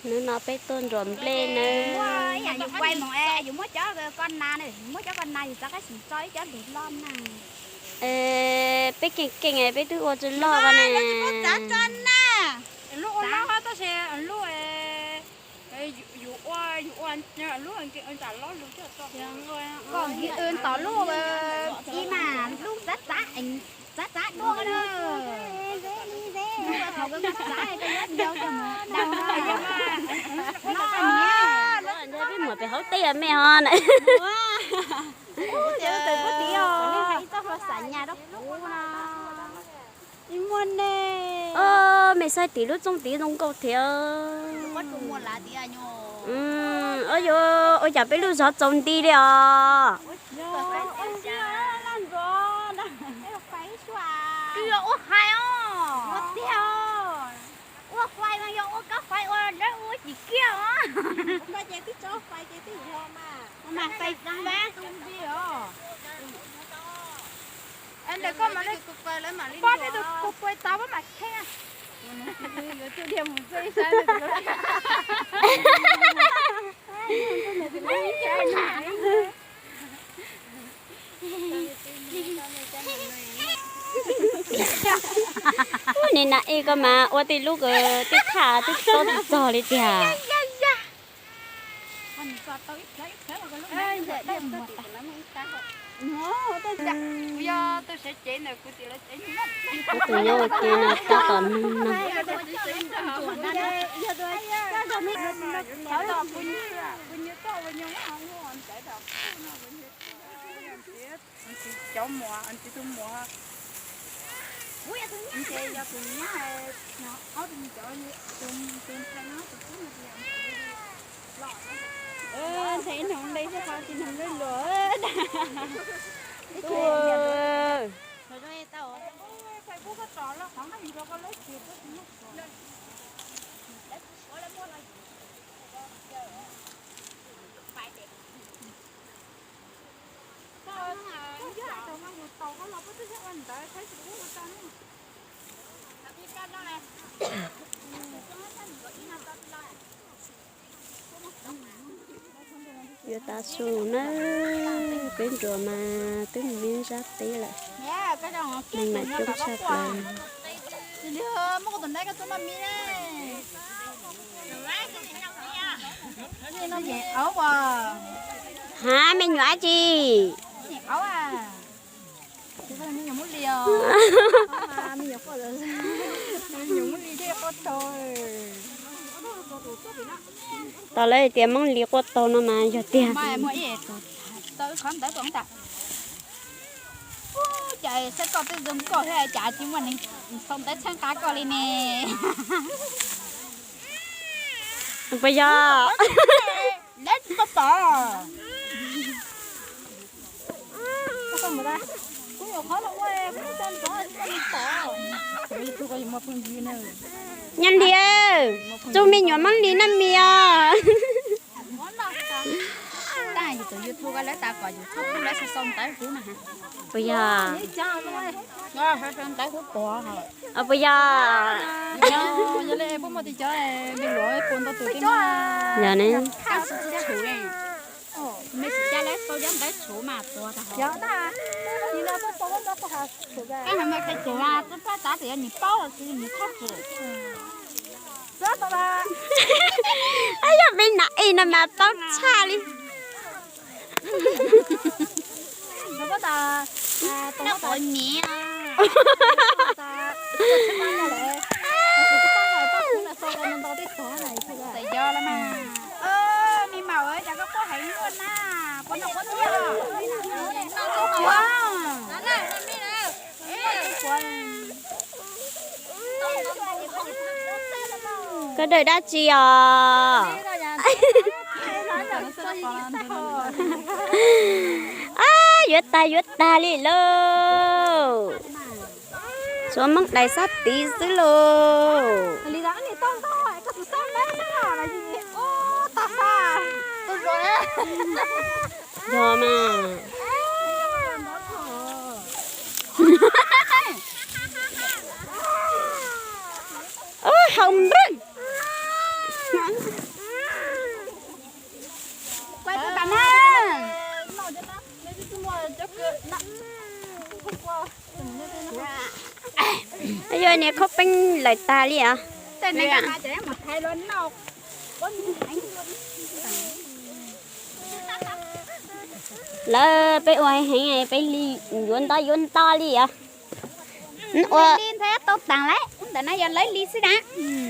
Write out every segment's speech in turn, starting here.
Hnub no peb tuaj nruam nplej nawb. Yus muab cov ko na, muab cov ko na yus rov qab sim tso ib cov lus loj na. Peb keej keej peb twb ua tsis loj ko na. Lub ua loj tab sis lub, yus ua, yus ua lub, kom ntom lub ib mas lub txav txav, txav txav dua na. Thaum koj txav koj yuav yau coj mus daus no. Peb mus pem hauv teb mej ho na. Ub, txawm pub tiv os, txoj hlua xam nyas rau kuv no. Muaj ne. Mej saib tim lub txooj tid zoo nkauj thiab. Ua cas peb lub zog txaus nti li os? Ua fais os. Ua tiag os. Ua fais mas yog ua kab fais ua dawb ua tsis kiag os. Ua koj ces twb tso fais ces twb yog mas. Mas fais xeev vaj. Ntawm koj mas pab peb tus kua puas tau pab mam kheej. Yuav coj dhia mus txog ib sab. Ub, niag nas ej koj mas ua tej lub ko tej thaj twb tob twb txog li tiag. Kuv tus nyob ua ke no tab tom nug no. Cov muam, tus muam, nce yog tus nyab, ob tug cov, tus ntxhais no tus tub no tus yam ntxhais los. Ntxhais ib hnoos npe xwb qhov tsis hnoos npe luag. Yuav tav su na, peb nruas mas twb mus ib nrab teb lawm, neeg mas coob tshaj plaws. Hab, me nyuam dab tsi? Tau lawv tias Hmoob Lis quaj taug no mas yog tiag. Cas saib koj twb zoo nkauj thiab cas tsis muaj neeg sau ntawv txhawb nqa koj li ne? Puas yog? Nyob Lis, tus me nyuam Hmoob Lis na mis os. Puas yog? Puas yog? Yog ne. Yog peb nam ej no mas paub tshaj li. Koj dawj dab tsi os? Yuav tag yuav tag li lauj. Tshuav Hmoob Dais sab tid xwb lauj. Yog mas. Ub, haus npawg. Niag khaub peeb lawm tag li os. Lawv peb ua heev, peb li yuav nto yuav nto li os. Ua li ntawd tau tas lawm, ntawm no yog lawv li xwb na.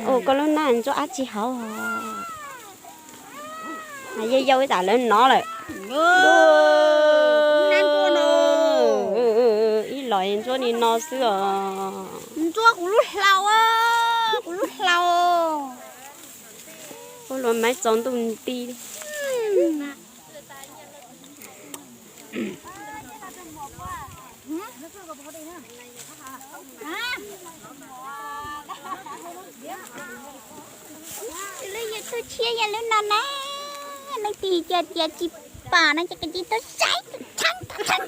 Ua koj lub nab ntsuab ab tsi hauv. Yau yau ib tas lawv nov lawm. Ib los ntsuab li no xwb os. Ntsuab kuv lub hlau, kuv lub hlau. Ua luag maiv tsaus ntuj nti. Lub YouTube tshiab yog lub no na, leej twg cov tias tsis pom no ces koj cia li tuaj saib tshab tshab.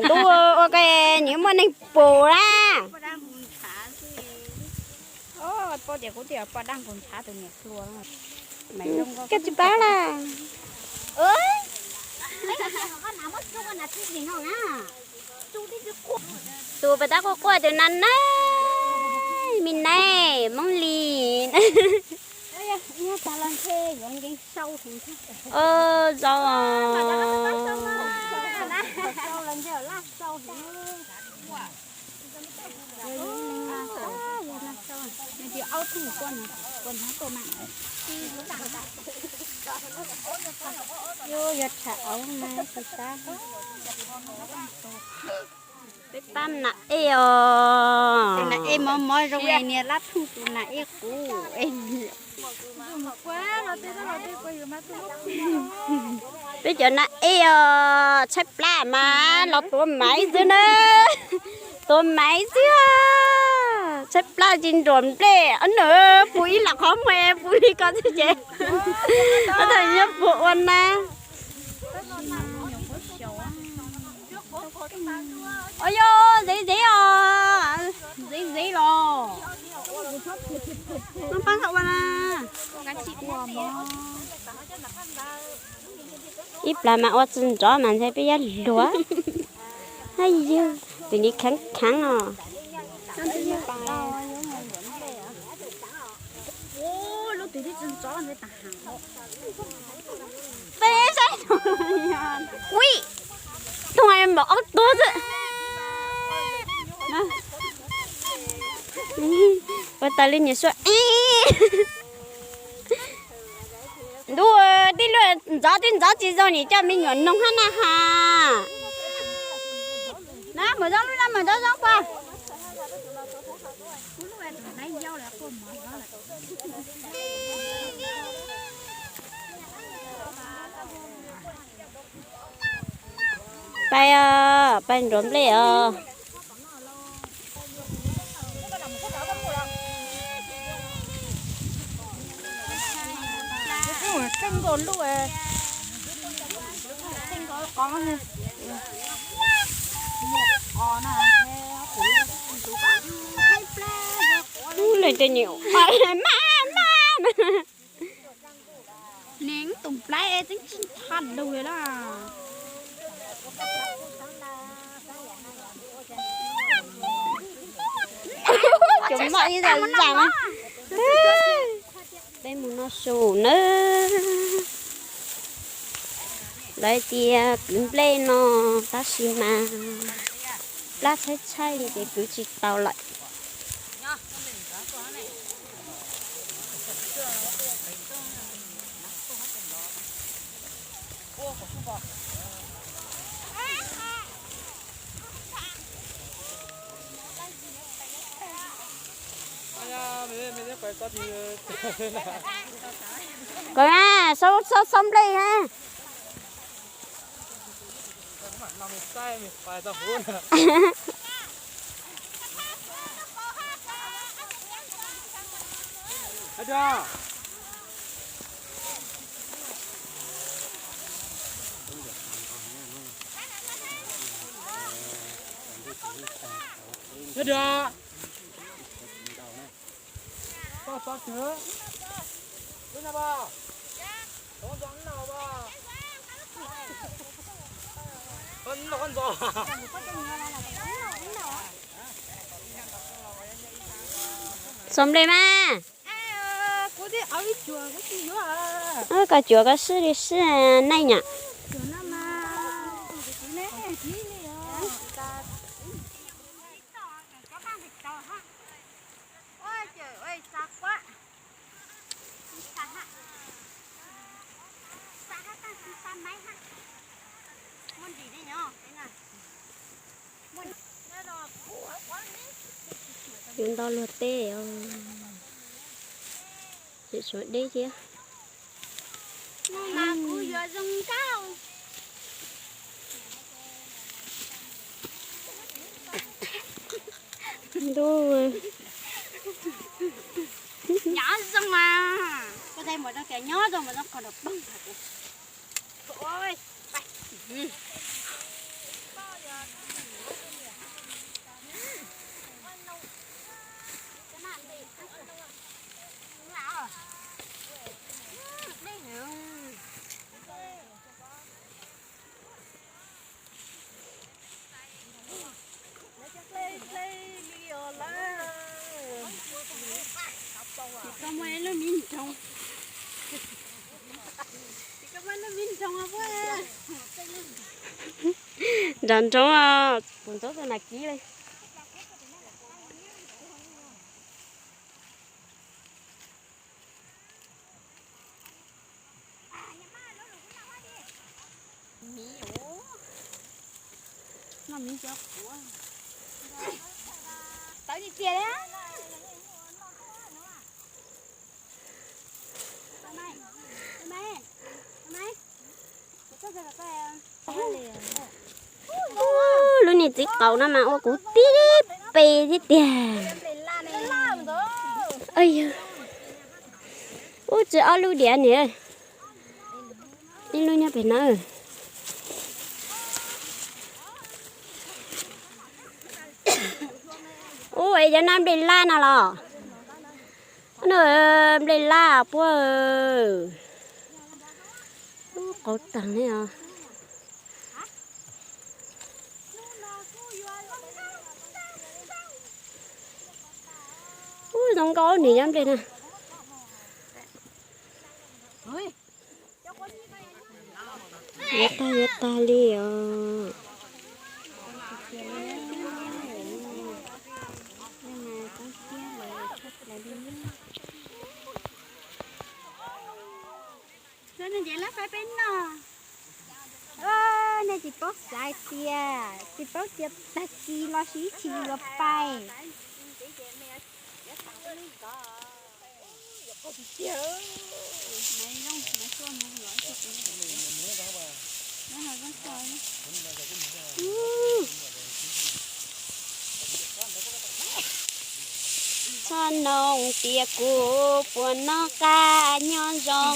Ntuj, ua ke nws muaj neeg pum na. Koj tsis paub las. Tus pas tab quaj quaj tus no na, me nais Hmoob Lis. Zoo. Yog tshav aub na tsis tab. Peb pab nas ej os. Tus nas ej mov mov zoo li niag lab thooj tus nas ej qub. Peb cov nas ej os, tshaib plab mas los tuav maiv xwb na. Tuav maiv xwb. Tshaib plab tsis nruam nplej, ob nws puv ib lam qhov muag puv li ko xwb ces. Ob tag nyob puag ua na. Os yog, zev zev os, zev zev los. Pab ua na. Ib plag mas ua tsis nrov mas ntshe peb yuav luag. Yog tus ni kheev kheev os. Ui, thooj npaum ob tuag xwb. Ua tas li niam suab. Ntuj, tij laug ntxov twb ntxov tsis zoo nim coj me nyuam noog hab na has. Na, mus zoo lub no mus zoo zoo pua. Pais os, pais nruam nplej os. Lub nws tes nyuam, maj maj. Neeg tus nplaib tseem tsis tha lug li lawm. Cov moj ib zam zam. Peb mus noj su nawb. Lawv tias kwv nplej no, tab sis mas plab tshaib tshaib li ces kwv tsis tau lawm. Koj na, xob xob xob nplej na. Txhob nplej mas. Koj cuav koj swb li swb neej nyam. Yuav nto luag tej os. Tseem tshuav deb thiab. Ntuj. Nyob zoo mas, koj tais mus rau tias nyob zoo mas zoo qhov nrog pog. Koj muaj ib lub me nroog, koj muaj ib lub me nroog. Nrov nroo, kuv ntxub tus nas kib li. Lub niag txiv qaub no mas ua kuv tib pe thiab tiag. Ub, tsis ob lub diav niam. Ib lub nyob pem no. Ub, es cov no nplej laj no los? No nplej laj puab. Ub, qauv taag li os. Ub, zoo nkauj niam cov nplej na. Yuav tag yuav tag li os. Nej tsis paub xaiv tias, tsis paub tias tag kis los sis ib chim yuav pais. Txhob nug tias kuv puas noj qab nyob zoo.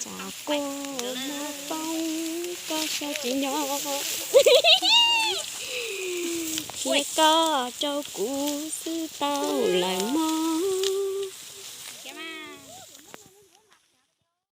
Tsam kuv muaj poob koj xyov tsis nyob, thiab koj rau kuv xwb tau lawm.